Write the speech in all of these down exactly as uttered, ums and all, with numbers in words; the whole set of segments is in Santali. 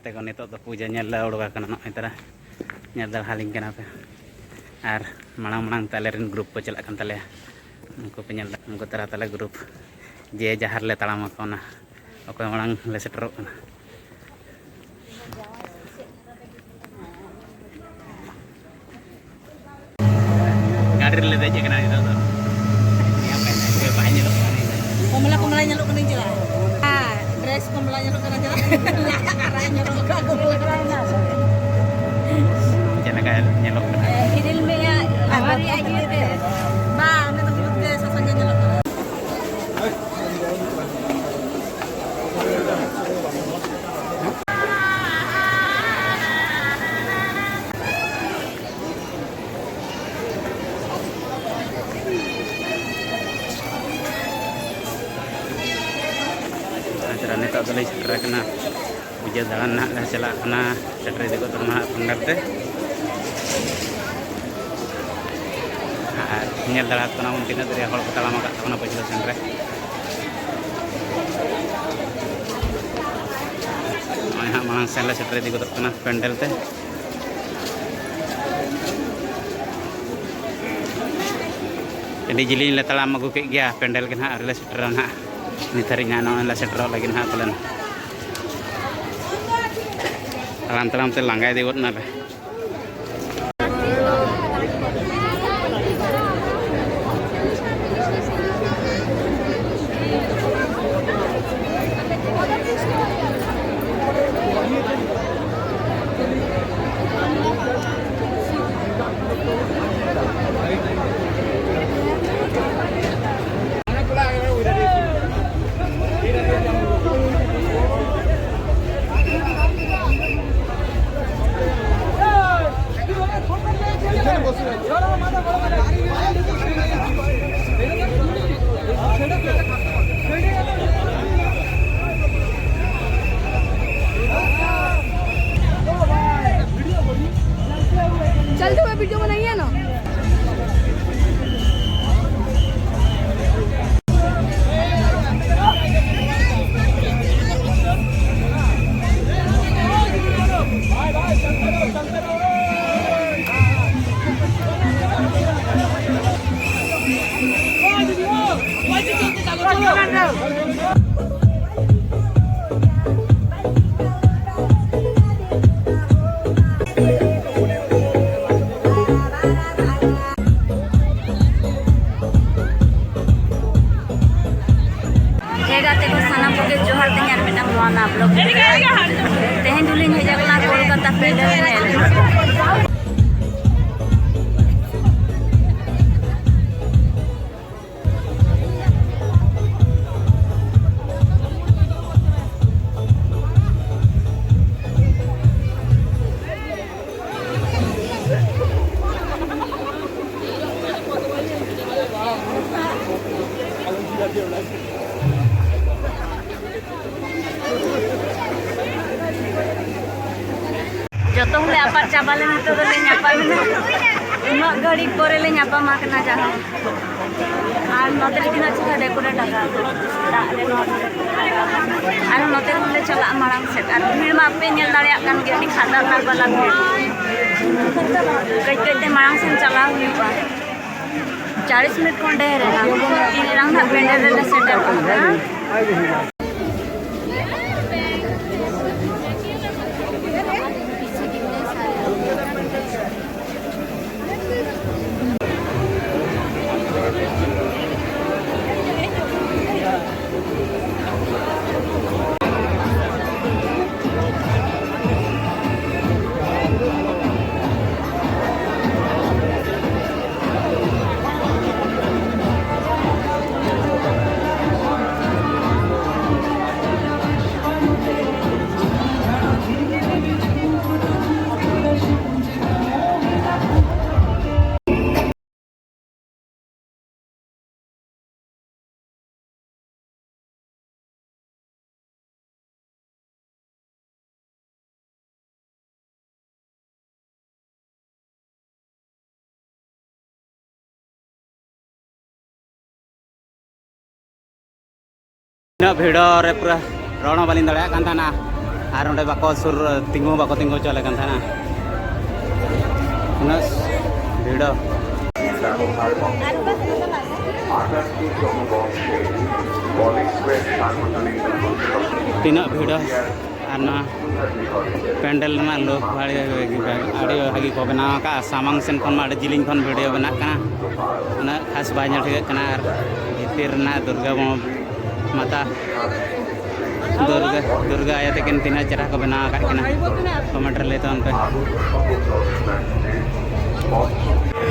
ᱛᱮᱠᱚ ᱱᱤᱛᱚᱜ ᱫᱚ ᱯᱩᱡᱟᱹ ᱧᱮᱞ ᱞᱮ ᱩᱰᱩᱠ ᱟᱠᱟᱱᱟ ᱱᱚᱜᱼᱚᱭ ᱛᱟᱨᱟ᱾ ᱧᱮᱞ ᱫᱟᱲᱮ ᱟᱹᱞᱤᱧ ᱠᱟᱱᱟ ᱯᱮ᱾ ᱟᱨ ᱢᱟᱲᱟᱝ ᱢᱟᱲᱟᱝ ᱛᱮ ᱟᱞᱮ ᱨᱮᱱ ᱜᱨᱩᱯ ᱠᱚ ᱪᱟᱞᱟᱜ ᱠᱟᱱ ᱛᱟᱞᱮᱭᱟ᱾ ᱩᱱᱠᱩ ᱯᱮ ᱧᱮᱞ ᱫᱟ, ᱩᱱᱠᱩ ᱛᱟᱨᱟ ᱛᱟᱞᱮ ᱜᱨᱩᱯ᱾ ᱡᱮ ᱡᱟᱦᱟᱨ ᱞᱮ ᱛᱟᱲᱟᱢ ᱟᱠᱚ ᱚᱱᱟ᱾ ᱚᱠᱚᱭ ᱢᱟᱲᱟᱝ ᱞᱮ ᱥᱮᱴᱮᱨᱚᱜ ᱠᱟᱱᱟ᱾ ᱜᱟᱹᱰᱤ ᱨᱮᱞᱮ ᱫᱮᱡ ᱟᱠᱟᱱᱟ ᱱᱤᱛᱚᱜ ᱫᱚ᱾ ᱵᱟᱭ ᱧᱮᱞᱚᱜ ᱠᱟᱱᱟ᱾ ᱠᱚᱢᱞᱟ ᱠᱚᱢᱞᱟ ᱧᱮᱞᱚᱜ ᱠᱟᱱᱟ ᱪᱮᱫᱟᱜ? ᱦᱮᱸ, ᱰᱨᱮᱥ ᱠᱚᱢᱞᱟ ᱧᱮᱞᱚᱜ ᱠᱟᱱᱟ ᱪᱮᱫᱟᱜ? ᱟᱨᱟᱜ ᱧᱮᱞᱚᱜ ᱠᱟᱱᱟ ᱠᱚᱢᱞᱟ᱾ ᱪᱮᱫ ᱞᱮᱠᱟ ᱧᱮᱞᱚᱜ ᱠᱟᱱᱟ? ᱤᱨᱤᱞ ᱢᱮᱭᱟ ᱟᱨ ᱨᱮᱭᱟᱜ ᱤᱭᱟᱹ ᱛᱮ᱾ ᱵᱟᱝ, ᱩᱱᱤ ᱫᱚ ᱦᱞᱩᱫ ᱜᱮ ᱥᱟᱥᱟᱝ ᱜᱮ ᱧᱮᱞᱚᱜ ᱠᱟᱱᱟ᱾ ᱟᱪᱪᱷᱟ, ᱱᱤᱛᱚᱜ ᱫᱚᱞᱮ ᱥᱮᱴᱮᱨ ᱟᱠᱟᱱᱟ᱾ ᱯᱩᱡᱟᱹ ᱫᱟᱬᱟᱱ ᱱᱟᱦᱟᱜ ᱞᱮ ᱪᱟᱞᱟᱜ ᱠᱟᱱᱟ᱾ ᱥᱮᱴᱮᱨ ᱤᱫᱤ ᱜᱚᱫ ᱠᱟᱱᱟ ᱱᱟᱦᱟᱜ ᱯᱟᱱᱰᱟᱞ ᱛᱮ᱾ ᱟᱨ ᱧᱮᱞ ᱫᱟᱲᱮᱭᱟᱜ ᱠᱟᱱᱟ ᱵᱚᱱ ᱛᱤᱱᱟᱹᱜ ᱫᱟᱲᱮ ᱦᱚᱲ ᱠᱚ ᱛᱟᱲᱟᱢ ᱟᱠᱟᱫ ᱛᱟᱵᱚᱱᱟ ᱯᱟᱹᱪᱷᱞᱟᱹ ᱥᱮᱱ ᱨᱮ᱾ ᱱᱚᱜᱼᱚᱭ ᱦᱟᱸᱜ ᱢᱟᱲᱟᱝ ᱥᱮᱱ ᱞᱮ ᱥᱮᱴᱮᱨ ᱤᱫᱤ ᱜᱚᱫᱚᱜ ᱠᱟᱱᱟ ᱯᱮᱱᱰᱮᱞ ᱛᱮ᱾ ᱟᱹᱰᱤ ᱡᱤᱞᱤᱧ ᱞᱮ ᱛᱟᱲᱟᱢ ᱟᱹᱜᱩ ᱠᱮᱫ ᱜᱮᱭᱟ ᱯᱮᱱᱰᱮᱞ ᱜᱮ ᱱᱟᱦᱟᱜ, ᱟᱹᱣᱨᱤ ᱞᱮ ᱥᱮᱴᱮᱨᱟ ᱱᱟᱦᱟᱜ᱾ ᱱᱤᱛ ᱦᱟᱹᱨᱤᱡ ᱱᱟᱦᱟᱜ ᱱᱚᱜᱼᱚᱭ ᱞᱮ ᱥᱮᱴᱮᱨᱚᱜ ᱞᱟᱹᱜᱤᱫ ᱱᱟᱦᱟᱜ ᱯᱟᱞᱮᱱ᱾ ᱛᱟᱲᱟᱢ ᱛᱟᱲᱟᱢ ᱛᱮ ᱞᱟᱸᱜᱟ ᱤᱫᱤ ᱜᱚᱫ ᱱᱟᱞᱮ᱾ ᱛᱮᱠᱚ ᱥᱟᱱᱟᱢ ᱠᱚᱜᱮ ᱡᱚᱦᱟᱨ ᱛᱮᱦᱮᱧ ᱟᱨ ᱢᱤᱫᱴᱟᱝ ᱱᱚᱣᱟ ᱱᱟᱣᱟ vlog ᱨᱮ᱾ ᱛᱮᱦᱮᱧ ᱫᱚᱞᱤᱧ ᱦᱮᱡ ᱟᱠᱟᱱᱟ ᱠᱳᱞᱠᱟᱛᱟ ᱯᱮᱱᱰᱮᱞ ᱧᱮᱞ᱾ ᱡᱚᱛᱚ ᱦᱚᱲᱞᱮ ᱟᱯᱟᱨ ᱪᱟᱵᱟ ᱞᱮᱱᱟ, ᱱᱤᱛᱚᱜ ᱫᱚᱞᱮ ᱧᱟᱯᱟᱢ ᱮᱱᱟ᱾ ᱩᱱᱟᱹᱜ ᱜᱷᱟᱹᱲᱤᱡ ᱯᱚᱨᱮ ᱞᱮ ᱧᱟᱯᱟᱢ ᱟᱠᱟᱱᱟ ᱡᱟᱦᱟᱸ᱾ ᱟᱨ ᱱᱚᱛᱮ ᱨᱮ ᱛᱤᱱᱟᱹᱜ ᱪᱮᱦᱨᱟ decorate ᱟᱠᱟᱫ ᱫᱟᱜ ᱨᱮ ᱱᱚᱣᱟ᱾ ᱟᱨ ᱱᱚᱛᱮ ᱠᱷᱚᱱ ᱞᱮ ᱪᱟᱞᱟᱜᱼᱟ ᱢᱟᱲᱟᱝ ᱥᱮᱫ᱾ ᱟᱨ ᱵᱷᱤᱲ ᱢᱟ ᱯᱮ ᱧᱮᱞ ᱫᱟᱲᱮᱭᱟᱜ ᱠᱟᱱ ᱜᱮᱭᱟ, ᱟᱹᱰᱤ ᱠᱷᱟᱛᱟᱨᱱᱟᱠ ᱵᱟᱞᱟ ᱵᱷᱤᱲ᱾ ᱠᱟᱹᱡ ᱠᱟᱹᱡ ᱛᱮ ᱢᱟᱲᱟᱝ ᱥᱮᱱ ᱪᱟᱞᱟᱣ ᱦᱩᱭᱩᱜᱼᱟ᱾ ᱪᱟᱞᱤᱥ ᱢᱤᱱᱤᱴ ᱠᱷᱚᱱ ᱰᱷᱮᱨ ᱮᱱᱟ, ᱛᱤᱱ ᱨᱮᱱᱟᱜ ᱯᱮᱱᱰᱮᱞ ᱨᱮᱞᱮ ᱥᱮᱴᱮᱨᱚᱜᱼᱟ᱾ ᱩᱱᱟᱹᱜ ᱵᱷᱤᱲ ᱨᱮ ᱯᱩᱨᱟᱹ ᱨᱚᱲ ᱦᱚᱸ ᱵᱟᱹᱞᱤᱧ ᱫᱟᱲᱮᱭᱟᱜ ᱠᱟᱱ ᱛᱟᱦᱮᱱᱟ᱾ ᱟᱨ ᱚᱸᱰᱮ ᱵᱟᱠᱚ ᱥᱩᱨ, ᱛᱤᱸᱜᱩ ᱦᱚᱸ ᱵᱟᱠᱚ ᱛᱤᱸᱜᱩ ᱦᱚᱪᱚ ᱟᱞᱮ ᱠᱟᱱ ᱛᱟᱦᱮᱱᱟ᱾ ᱩᱱᱟᱹᱜ ᱵᱷᱤᱲ᱾ ᱛᱤᱱᱟᱹᱜ ᱵᱷᱤᱲ᱾ ᱟᱨ ᱱᱚᱣᱟ ᱯᱮᱱᱰᱮᱞ ᱨᱮᱱᱟᱜ ᱞᱩᱠ ᱟᱹᱰᱤ, ᱟᱹᱰᱤ ᱵᱷᱟᱹᱜᱤ ᱠᱚ ᱵᱮᱱᱟᱣ ᱟᱠᱟᱫᱼᱟ᱾ ᱥᱟᱢᱟᱝ ᱥᱮᱱ ᱠᱷᱚᱱ ᱢᱟ ᱟᱹᱰᱤ ᱡᱤᱞᱤᱧ ᱠᱷᱚᱱ ᱵᱷᱤᱰᱤᱭᱳ ᱵᱮᱱᱟᱜ ᱠᱟᱱᱟ, ᱩᱱᱟᱹᱜ ᱠᱷᱟᱥ ᱵᱟᱭ ᱧᱮᱞ ᱴᱷᱤᱠᱟᱹᱜ ᱠᱟᱱᱟ᱾ ᱟᱨ ᱵᱷᱤᱛᱤᱨ ᱨᱮᱱᱟᱜ ᱫᱩᱨᱜᱟ ᱵᱚᱸ-, ᱢᱟᱛᱟ ᱫᱩᱨᱜᱟ, ᱫᱩᱨᱜᱟ ᱟᱭᱳ ᱛᱟᱹᱠᱤᱱ ᱛᱤᱱᱟᱹᱜ ᱪᱮᱦᱨᱟ ᱠᱚ ᱵᱮᱱᱟᱣ ᱟᱠᱟᱫ ᱠᱤᱱᱟ, ᱠᱚᱢᱮᱱᱴ ᱨᱮ ᱞᱟᱹᱭ ᱛᱟᱵᱚᱱ ᱯᱮ᱾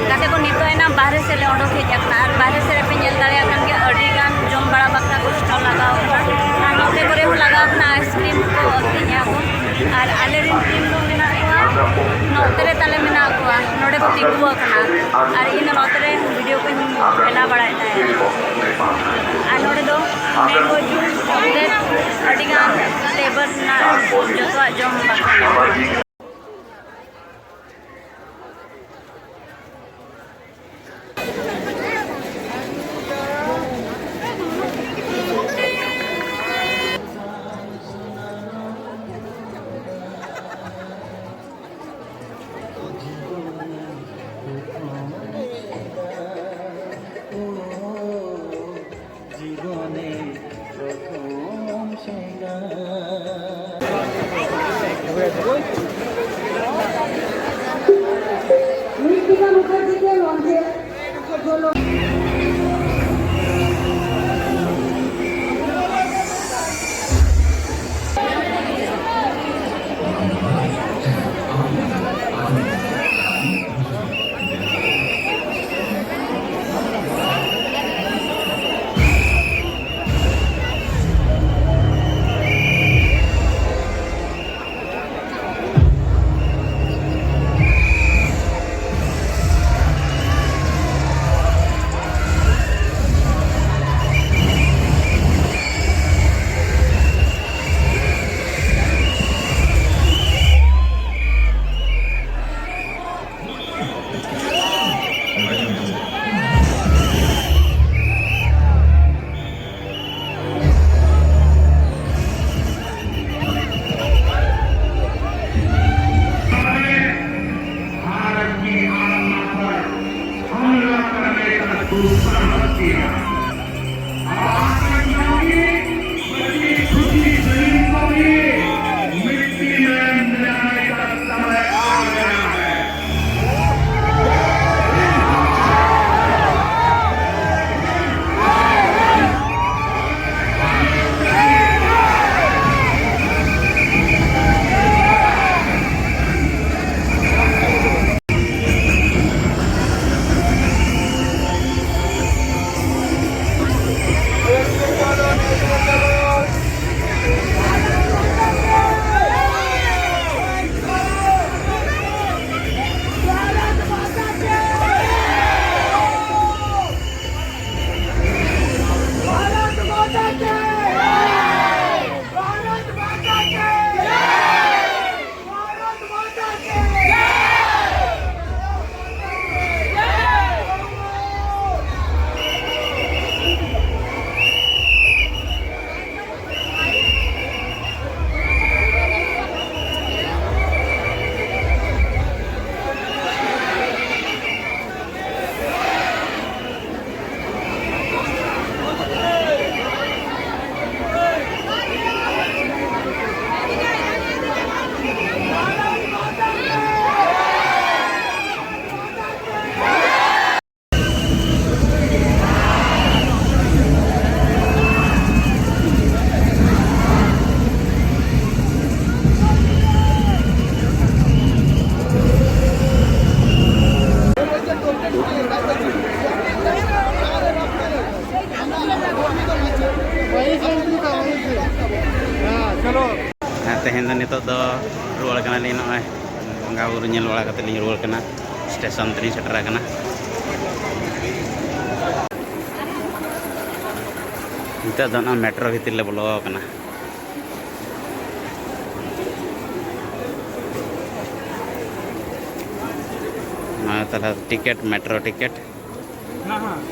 ᱜᱟᱛᱮ ᱠᱚ, ᱱᱤᱛᱚᱜ ᱮᱱᱟ ᱵᱟᱦᱨᱮ ᱥᱮᱫ ᱞᱮ ᱚᱰᱚᱠ ᱦᱮᱡ ᱟᱠᱟᱱᱟ ᱟᱨ ᱵᱟᱦᱨᱮ ᱥᱮᱫ ᱨᱮᱯᱮ ᱧᱮᱞ ᱫᱟᱲᱮᱭᱟᱜ ᱠᱟᱱ ᱜᱮᱭᱟ, ᱟᱹᱰᱤ ᱜᱟᱱ ᱡᱚᱢ ᱵᱟᱲᱟ ᱵᱟᱠᱷᱨᱟ ᱠᱚ ᱥᱴᱚᱞ ᱞᱟᱜᱟᱣ ᱟᱠᱟᱱᱟ ᱟᱨ ᱱᱚᱛᱮ ᱠᱚᱨᱮ ᱦᱚᱸ ᱞᱟᱜᱟᱣ ᱟᱠᱟᱱᱟ, ᱟᱭᱤᱥᱠᱨᱤᱢ ᱠᱚ ᱟᱹᱠᱷᱨᱤᱧᱮᱫᱼᱟ ᱠᱚ᱾ ᱟᱨ ᱟᱞᱮ ᱨᱮᱱ ᱴᱤᱢ ᱫᱚ ᱢᱮᱱᱟᱜ ᱠᱚᱣᱟ, ᱱᱚᱛᱮ ᱨᱮ ᱛᱟᱞᱮ ᱢᱮᱱᱟᱜ ᱠᱚᱣᱟ, ᱱᱚᱰᱮ ᱠᱚ ᱛᱤᱸᱜᱩ ᱟᱠᱟᱱᱟ ᱟᱨ ᱤᱧ ᱫᱚ ᱱᱚᱛᱮ ᱨᱮ ᱵᱷᱤᱰᱤᱭᱳ ᱠᱚᱧ ᱵᱮᱱᱟᱣ ᱵᱟᱲᱟᱭᱮᱫ ᱛᱟᱦᱮᱸᱫ᱾ ᱟᱨ ᱱᱚᱰᱮ ᱫᱚ ᱢᱮᱝᱜᱳ ᱡᱩᱥ, ᱪᱚᱠᱞᱮᱴ, ᱟᱹᱰᱤᱜᱟᱱ ᱯᱷᱞᱮᱵᱟᱨ ᱨᱮᱱᱟᱜ ᱡᱚᱛᱚᱣᱟᱜ ᱡᱚᱢ ᱵᱟᱠᱷᱨᱟ ᱧᱟᱢᱚᱜᱼᱟ᱾ ᱤᱧ ᱫᱚ ᱱᱤᱛᱚᱜ ᱫᱚ ᱨᱩᱣᱟᱹᱲ ᱠᱟᱱᱟᱞᱤᱧ, ᱱᱚᱜᱼᱚᱭ ᱵᱚᱸᱜᱟ ᱵᱩᱨᱩ ᱧᱮᱞ ᱵᱟᱲᱟ ᱠᱟᱛᱮ ᱞᱤᱧ ᱨᱩᱣᱟᱹᱲ ᱠᱟᱱᱟ, ᱥᱴᱮᱥᱚᱱ ᱛᱮᱞᱤᱧ ᱥᱮᱴᱮᱨ ᱟᱠᱟᱱᱟ᱾ ᱱᱤᱛᱚᱜ ᱫᱚ ᱱᱚᱜᱼᱚᱭ ᱢᱮᱴᱨᱳ ᱵᱷᱤᱛᱤᱨ ᱞᱮ ᱵᱚᱞᱚ ᱟᱠᱟᱱᱟ᱾ ᱱᱚᱣᱟ ᱛᱟᱦᱞᱮ ᱴᱤᱠᱤᱴ, ᱢᱮᱴᱨᱳ ᱴᱤᱠᱤᱴ᱾